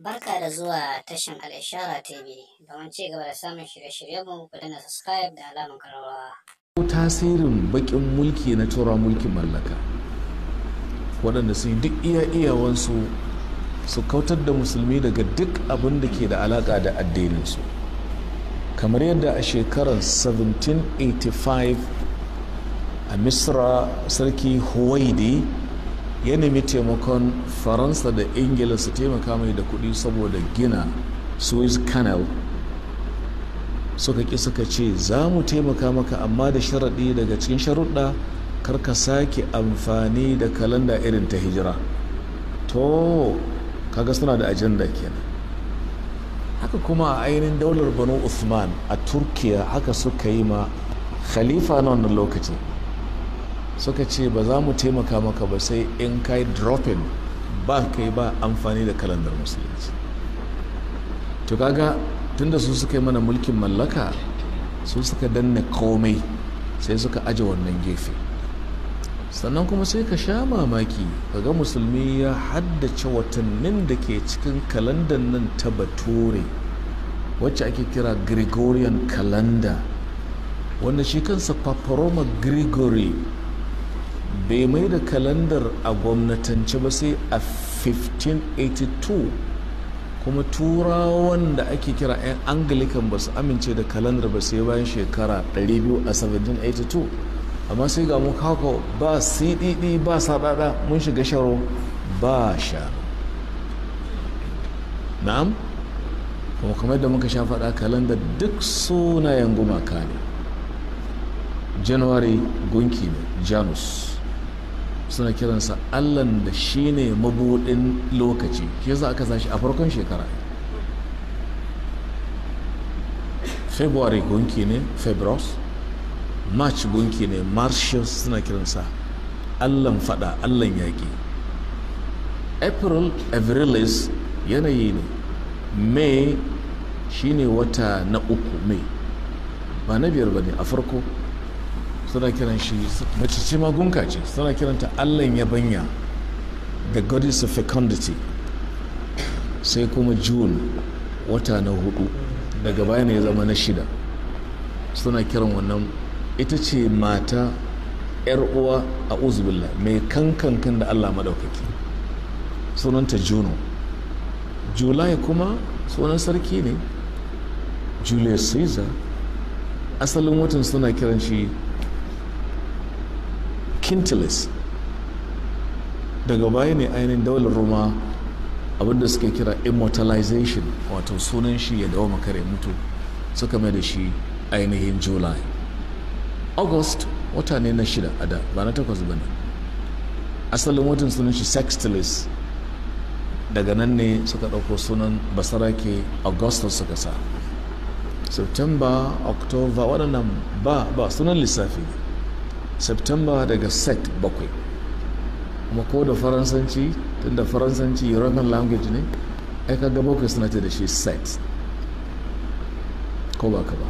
Barka da zuwa tashin Al'ishara TV. Domin ci gaba da samun shirye-shiryenmu, ku danna subscribe da alamar kararrawa. Tasirin bakin mulki na tura mulkin mallaka, waɗanda sun yi duk iya iyawansu su kautar da musulmi daga duk abin da ke da alaƙa da addininsu, kamar yadda a shekarar 1785 a Misra, Sarki Huwaidi ya nemi taimakon Faransa da Ingila su taimaka mai da kuɗi saboda gina Suez Canal. Suka ƙi, suka ce za mu taimaka maka amma da sharaɗi. Daga cikin sharuɗa, kar ka sake amfani da kalanda irin ta Hijira. To kaga suna da ajanda kenan. Haka kuma a ainihin daular Banu Uthman a Turkiya, haka suka yi ma khalifa na wannan lokaci. Suka ce ba za mu taimaka maka ba sai in kai dropping, ba kai ba amfani da kalandar Musulunci. To kaga tunda su suka yi mana mulkin mallaka, su suka danne komai, sai suka aje wannan gefe. Sannan kuma sai ka sha mamaki kaga musulmi ya haddace watannin da ke cikin kalandar nan ta Bature, wacce ake kira Gregorian calendar, wanda shi kansa Paparoma Gregory bai mai da kalandar a gwamnatance ba sai a 1582. Kuma Turawan da ake kira 'yan Anglican ba su amince da kalandar ba sai bayan shekara 200, a 1782. Amma sai ga mu haka, ba cdd ba sadada, mun shiga sharo ba sha. Na'am, kuma kamar da muka sha faɗa, kalandar duk sunayen gumaka ne. January gunki ne, Janus suna kiransa, Allan da shi ne mabudin lokaci, shi yasa aka sashi a farkon shekara. February gunki ne, Febros. March gunki ne, Martius suna kiransa, Allan fada, Allan yaƙi. April, Avrilis, yanayi ne. May shine wata na uku, May ba na biyar ba ne. A farko suna kiran shi, mace ce ma, gunka ce, suna kiranta Allan yabanya, the goddess of fecundity. Sai kuma June, wata na hudu, daga baya ne ya zama na shida. Suna kiran wannan, ita ce mata yar uwa a uzubillah mai kankankan da Allah madaukaki, sunanta Juno. July kuma sunan sarki ne, Julius Caesar. Asalin watan suna kiran shi Quintilis. Daga baya ne ainihin daular Roma, abinda suke kira immortalization, wato sunan shi ya dawo makare mutu, suka mai da shi ainihin July. August wata ne na shida a da, ba na takwas ba ne. Asalin watan sunan shi Sextilis. Daga nan ne suka ɗauko sunan basarake Augustus suka sa. September, October, waɗannan ba sunan lissafi ne. September daga set, bakwai. Kuma ko da Faransanci, tunda Faransanci European language ne, ai kaga bakwai suna ce da shi sept, ko ba ka ba?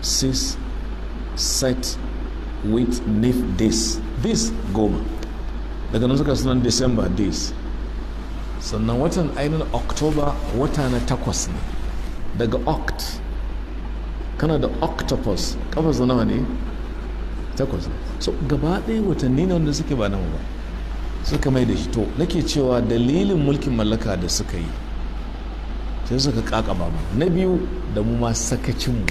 Six, sept, huit, neuf, dix. Dix, 10. Daga nan suka sunan December, dix. Sannan watan ainihin October wata na takwas ne, daga oct. Kana da octopus, kafa nawa ne? Takwas. So gaba ɗaya watanni ne wanda suke ba nan ba, suka mai da shi. To nake cewa dalilin mulkin mallaka da suka yi, sai suka kakaba mu. Na biyu, da mu ma sakacinmu.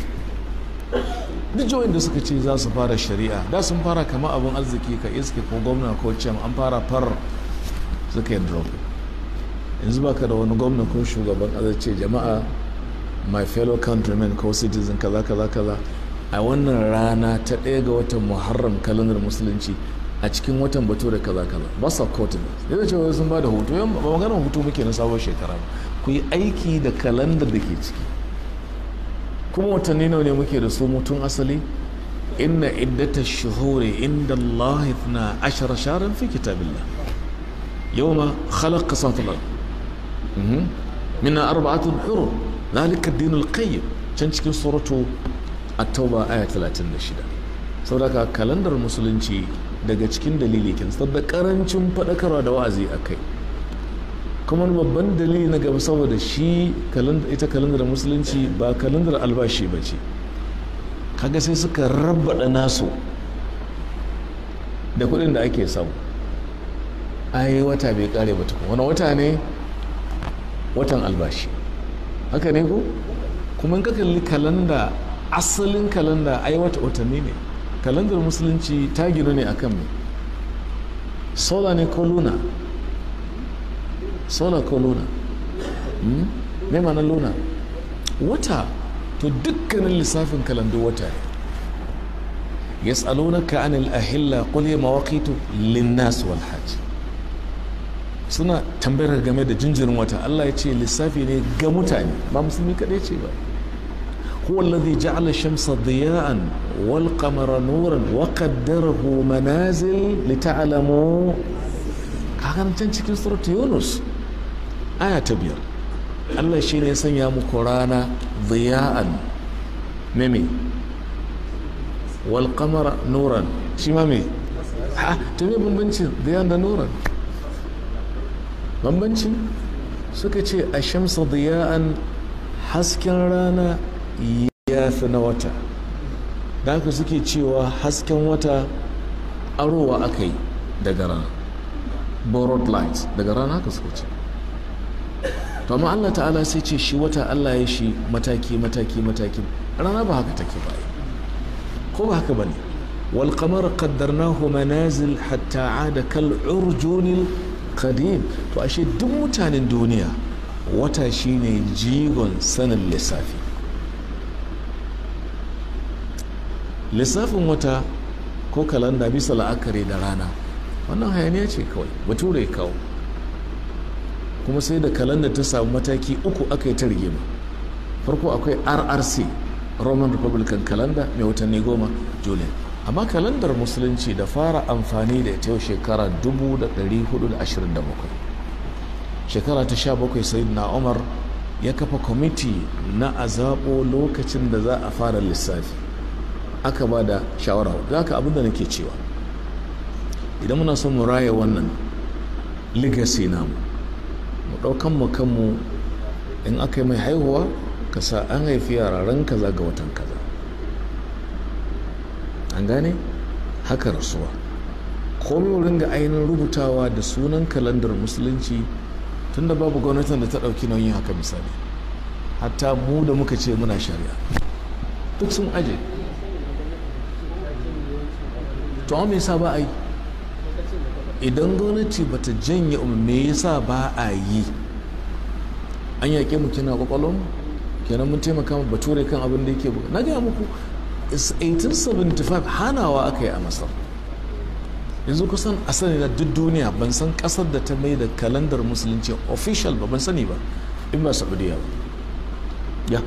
Duk jihohin da suka ce za su fara shari'a, da sun fara kama abin arziki, ka iske ko gwamna ko cem an fara far, suka yi drop. Yanzu baka da wani gwamna ko shugaban ƙasa ce, "Jama'a, my fellow countrymen ko citizen, kaza kaza kaza, a wannan rana ta 1 ga watan Muharram, kalandar Musulunci, a cikin watan Bature kaza kaza." Ba sa kotu ba yadda cewa sun ba da hutu. Yan ba maganar hutu muke na sabon shekara ba. Ku yi aiki da kalandar da ke ciki. Kuma watanni nawa ne muke da su mutum asali? Inna iddata shuhuri inda Allah 12 shahran fi kitabillah yawma khalaqa samawati wal ard minha arba'atun hurum dhalika ad-din al-qayyim, can cikin suratu At-Tauba aya 36. Saboda kalandar Musulunci daga cikin dalili kin, saboda karancin faɗakarwa da wa'azi a kai. Kuma babban dalili na gaba, saboda shi ita kalandar musulunci ba kalandar albashi ba ce. Kaga sai suka rabbaɗa nasu da kuɗin da ake samu. Ai wata bai kare ba tukun. Wani wata ne? Watan albashi. Haka ne ko? Kuma in ka kalli kalanda, asalin kalanda ai wata watanni ne. Kalandar musulunci ta ginu ne akan me? Solar ne ko luna? Solar ko luna? Me ma'anar luna? Wata. To dukkanin lissafin kalandu wata ne. Yas'alunaka anil ahilla qul hiya mawaqitu lin-nas wal hajj. Suna tambayar game da jinjirin wata. Allah ya ce lissafi ne ga mutane, ba musulmi kadai ce ba. Huwa alladhi ja'ala shamsa diya'an wal qamara nuran wa qaddarahu manazil lita'lamu. Kaga can cikin suratu Yunus aya ta 5, Allah shi ne ya sanya muku rana diya'an meme wal qamara nuran, shi ma me? Ha, to me bambancin diya'an da nuran? Bambancin suka ce a shamsa diya'an, hasken rana ya fi na wata. Da haka suke cewa hasken wata arowa aka yi daga rana, borrowed light daga rana, haka suka ce. To amma Allah ta'ala sai ce shi wata Allah ya shi mataki mataki mataki. Rana ba haka take ba, ko ba haka bane? Wal qamara qaddarnahu manazil hatta ada kal urjunil qadim. To ashe duk mutanen duniya wata shine jigon sanin lissafi. Lissafin wata ko kalanda bisa la'akari da rana, wannan hayaniya ce kawai bature ya kawo. Kuma sai da kalanda ta samu mataki uku aka yi ta rigima. Farko akwai RRC, Roman Republican Calendar, mai watanni 10, Julian. Amma kalandar musulunci da fara amfani da ita yau shekara 1427. Shekara ta 17 Sayyidina Umar ya kafa kwamiti na a zaɓo lokacin da za a fara lissafi. Aka ba da shawara. Da haka abinda nake cewa, idan muna son mu raya wannan legacy namu, mu ɗaukan mu kanmu, in aka yi mai haihuwa ka sa an haifi yara ran kaza ga watan kaza, an gane? Haka rasuwa, komai mu ringa ainihin rubutawa da sunan kalandar musulunci, tunda babu gwamnatin da ta ɗauki nauyin haka. Misali, hatta mu da muka ce muna shari'a, duk sun aje. To amma me yasa ba a yi? Idan gwamnati bata janye, me yasa ba a yi? An yaƙe mu kina kwakwalon kenan, mun taimaka ma bature kan abin da yake buga. Na gaya muku, 1875 hanawa aka yi a Masar. Yanzu kusan a sani na duk duniya ban san kasar da ta mai da kalandar musulunci official ba, ban sani ba, in ba Saudiya ba. Ya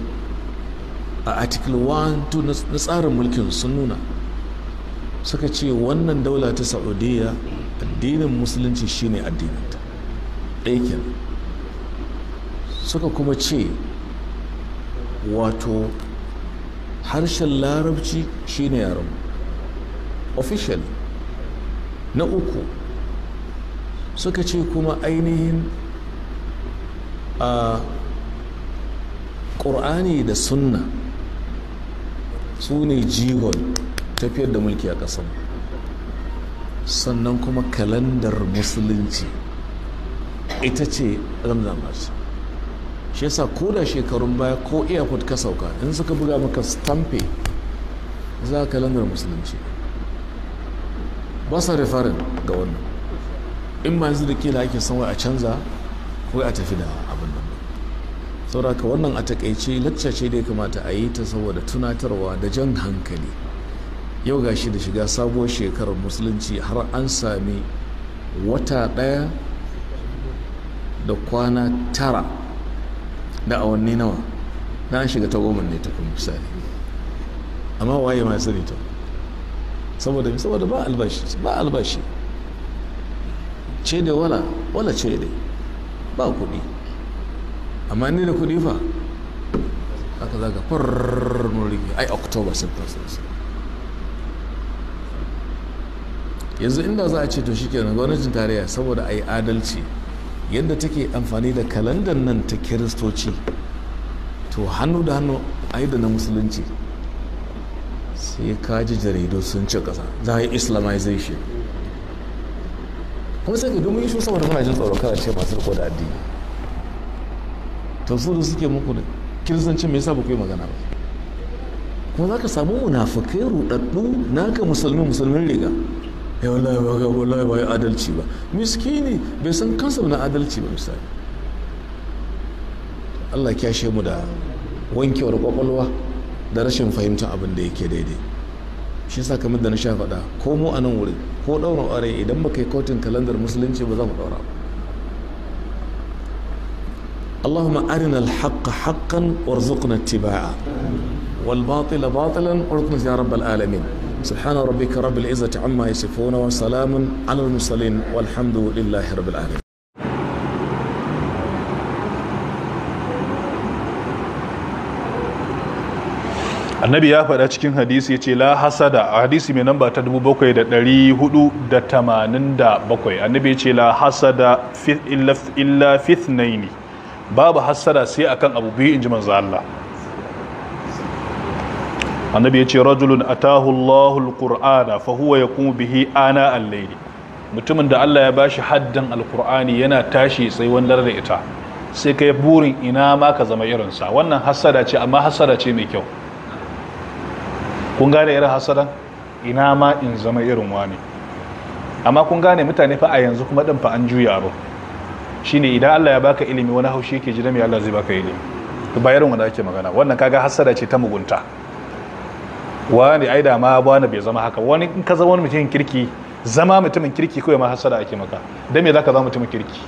a article 1 2 na tsarin mulkin sun nuna, suka ce wannan daula ta Saudiya, addinin musulunci shine addininta. Ɗaya kenan. Suka kuma ce wato harshen Larabci shine yaren official. Na uku, suka ce kuma ainihin a ƙur'ani da sunna su ne jigon tafiyar da mulki a ƙasar. Sannan kuma kalandar musulunci ita ce Ramzan. Shi yasa ko da shekarun baya ko airport ka sauka, in suka buga maka stampe za kalandar musulunci, ba sa referring ga wannan. In ba yanzu da kila ake son wai a canza ko a tafi da abin nan. Saboda wannan a takaice lacca ce da ya kamata a yi ta saboda tunatarwa da jan hankali. Yau gashi da shiga sabuwar shekarar musulunci, har an sami wata ɗaya da kwana 9 da awanni nawa, na an shiga ta 10 ne ta kuma misali. Amma waye ma sani? Ta saboda ba albashi, ba albashi ce da wala wala ce dai ba kuɗi. Amma ni da kuɗi fa aka zaga furr mun rike ai October, September. Yanzu inda za a ce to shikenan, gwamnatin tarayya, saboda a yi adalci, Yadda take amfani da kalandar nan ta kiristoci, to hannu da hannu ai da na musulunci. Sai ka ji jaridu sun ci ƙasa za a yi islamization. Kuma sai ka domin shi saboda muna jin tsoro kada ce masu riko da addini. To su da suke muku da kiristanci, me yasa ba ku yi magana ba? Kuma za ka samu munafukai rudaddu naka musulmi, musulmin riga, ya wallahi ba ga wallahi ba ya adalci ba. Miskini bai san kansa na adalci ba misali. Allah kyashe mu da wankewar kwakwalwa da rashin fahimtar abin da yake daidai. Shi sa kamar da na sha faɗa, ko mu a nan wurin ko ɗaurin aure, idan baka yi kotun kalandar musulunci ba za mu ɗaura ba. اللهم أرنا الحق حقا وارزقنا اتباعه، والباطل باطلا وارزقنا يا رب العالمين. سبحان ربك رب العزة عما يصفون، وسلام على المرسلين، والحمد لله رب العالمين. Annabi ya faɗa cikin hadisi, ya ce la hasada, a hadisi mai namba ta 7487, annabi ya ce la hasada illa fithnaini, babu hasada sai akan abu biyu, inji manzo Allah. Annabi ya ce rajulun atahu Allahu alqur'ana fa huwa yaqumu bihi ana al-layli, mutumin da Allah ya bashi haddan alqur'ani yana tashi tsayuwan dare da ita, sai kai burin ina ma ka zama irinsa. Wannan hasada ce, amma hasada ce mai kyau. Kun gane irin hasada? Ina ma in zama irin wani. Amma kun gane mutane fa a yanzu kuma din fa an juya abu, shine idan Allah ya baka ilimi wani haushi yake ji, da me Allah zai baka ilimi? To ba irin wanda ake magana. Wannan kaga hasada ce ta mugunta. Wani ai da ma wani bai zama haka. Wani in ka zama wani mutumin kirki, zama mutumin kirki kawai ma hasada ake maka. Dan me zaka zama mutumin kirki?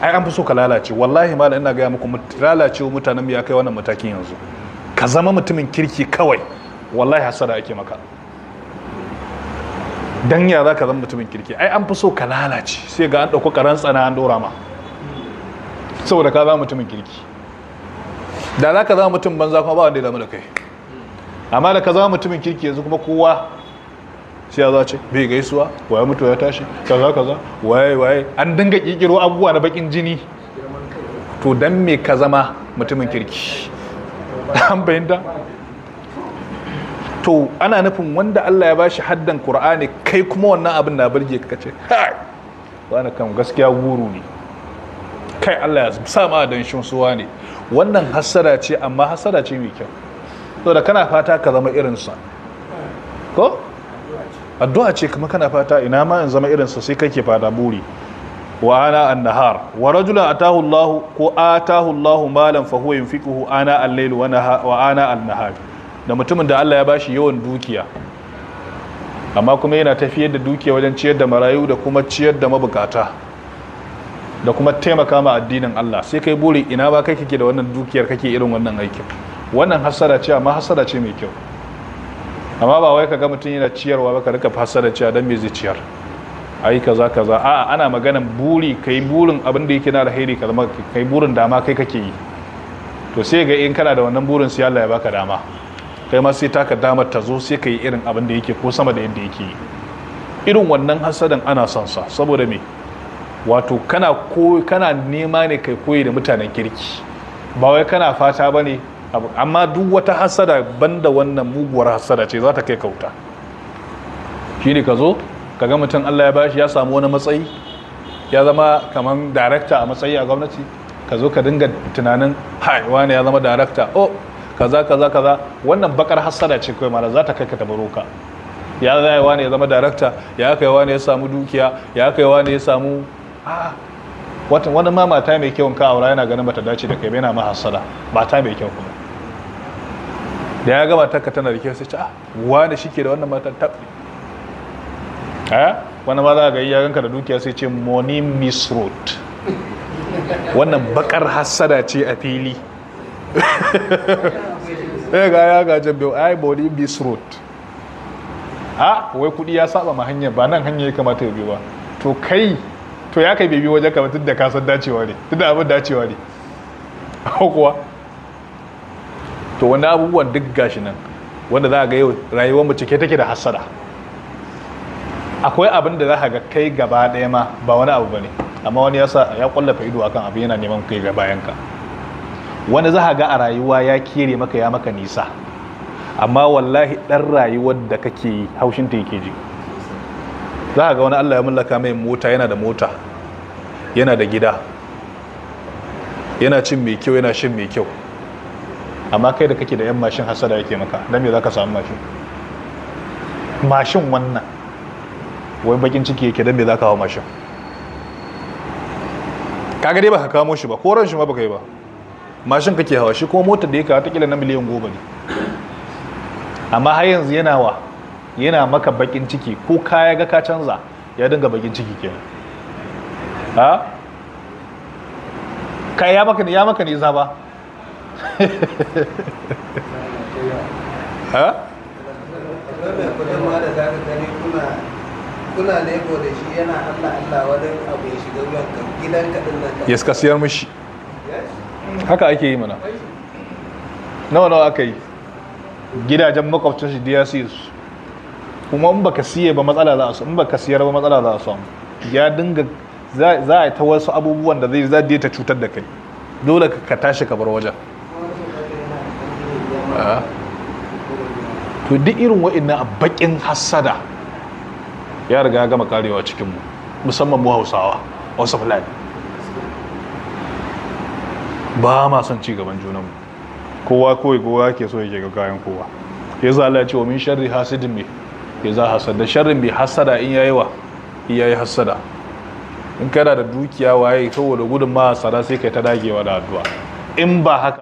Ai an fi so ka lalace. Wallahi malam, ina gaya muku, lalacewa mutanen mu ya kai wannan matakin yanzu. Ka zama mutumin kirki kawai, wallahi hasada ake maka. Dan ya za ka zama mutumin kirki? Ai an fi so ka lalace. Sai ga an ɗauko karan tsana an ɗora ma saboda ka zama mutumin kirki. Da za ka zama mutum banza kuma ba wanda ya damu da kai. Amma da ka zama mutumin kirki yanzu kuma kowa sai ya zace bai gaisuwa, waye mutu ya tashi kaza kaza, waye waye, an dinga kikiro abubuwa na bakin jini. To dan me ka zama mutumin kirki? An fahimta? To ana nufin wanda Allah ya bashi haddan Qur'ani, kai kuma wannan abin na burge ka, kace kai wani kan gaskiya guru ne, kai Allah ya sa ma dan shin suwa ne. Wannan hasada ce, amma hasada ce mai kyau, saboda kana fata ka zama irinsa. Ko addu'a ce kuma, kana fata ina ma in zama irinsa, sai kake fata buri. Wa ana an-nahar wa rajulun atahu Allah ko atahu Allah malan fa huwa yunfiquhu ana al-layl wa ana an-nahar, da mutumin da Allah ya bashi yawan dukiya amma kuma yana tafiyar da dukiya wajen ciyar da marayu da kuma ciyar da mabukata da kuma taimaka ma addinin Allah, sai kai buri ina ba kai kake da wannan dukiyar kake irin wannan aikin. Wannan hasada ce, amma hasada ce mai kyau. Amma ba wai kaga mutum yana ciyarwa ba ka rika hasada cewa dan me zai ciyar, ai kaza kaza. A'a, ana maganan buri, kai burin abin da yake na alheri, ka zama kai burin dama kai kake yi. To sai ga in kana da wannan burin, sai Allah ya baka dama, kai ma sai taka damar ta zo, sai ka yi irin abin da yake ko sama da yadda yake yi. Irin wannan hasadan ana son sa, saboda me? Wato kana ko kana nema ne kai koyi da mutanen kirki, ba wai kana fata bane. Amma duk wata hasada banda wannan muguwar hasada ce, za ta kai kauta. Shine ka zo ka ga mutum Allah ya bashi ya samu wani matsayi, ya zama kaman darakta a matsayi a gwamnati, ka zo ka dinga tunanin hai wani ya zama darakta, oh kaza kaza kaza. Wannan bakar hasada ce kawai mala, za ta kai ka tabaro ka. Ya zai wani ya zama darakta, ya kai wani ya samu dukiya, ya kai wani ya samu wata wani ma mata mai kyau ka aura, yana ganin bata dace da kai ba, yana ma hasada mata mai kyau. Kuma da ya ga matarka tana da kyau sai ce ah wani shike da wannan matar, tabbi. Wani ma za ga ya ganka da dukiya sai ce money misroad. Wannan bakar hasada ce a fili. Sai ga ya ga jabbe ai money misroad, a wai kudi ya saba ma hanya, ba nan hanya ya kamata ya bi ba. To kai to ya kai bai bi wajen kamar tunda ka san dacewa ne, tunda abin dacewa ne ko kuwa. To wani abubuwan duk gashi nan wanda za a ga yau rayuwar mu cike take da hasada. Akwai abin da za ka ga kai gaba ɗaya ma ba wani abu bane, Amma wani ya sa ya kwallafa ido akan abu yana neman kai ga bayan ka. Wani za ga a rayuwa ya kere maka, ya maka nisa, amma wallahi dan rayuwar da kake yi haushin ta yake ji. Za ga wani Allah ya mallaka mai mota, yana da mota, yana da gida, yana cin mai kyau, yana shin mai kyau, amma kai da kake da yan mashin hasada yake maka. Dan me zaka samu mashin? Mashin wannan wai bakin ciki yake, dan me zaka hawo mashin? Kaga dai baka kamo shi ba, ko ran shi ma baka yi ba, mashin kake hawa. Shi ko motar da yake hawa ta kila na miliyan 10 ne, amma har yanzu yana wa yana maka bakin ciki. Ko kaya ga ka canza, ya dinga bakin ciki kenan. Ha kai ya maka, ya maka nisa ba. Ha mai kudin ma da zaka gani kuna lebo da shi, yana Allah Allah wani abu ya shiga wuyanka, gidanka din nan ka Ya ka siyar mishi. Yes. Haka ake yi mana. Nawa nawa aka yi gidajen makwabcin shi ya siye su, kuma in baka siye ba matsala za a samu, in baka siyar ba matsala za a samu. Ya dinga za a ta wasu abubuwan da zai zai ta cutar da kai, dole ka tashi ka bar wajen. To duk irin wa'annan a bakin hassada ya riga ya gama karewa cikin mu, musamman mu Hausawa, Hausa Fulani, ba ma son ci gaban junanmu. Kowa kawai kowa ke so yake ga kayan kowa. Ya za Allah ya ce wa min sharri hasidin me ya za hasada, sharrin mai hasada in yayi wa in yayi hasada. In kana da dukiya waye saboda gudun ma hasada sai kai ta dagewa da addu'a. In ba haka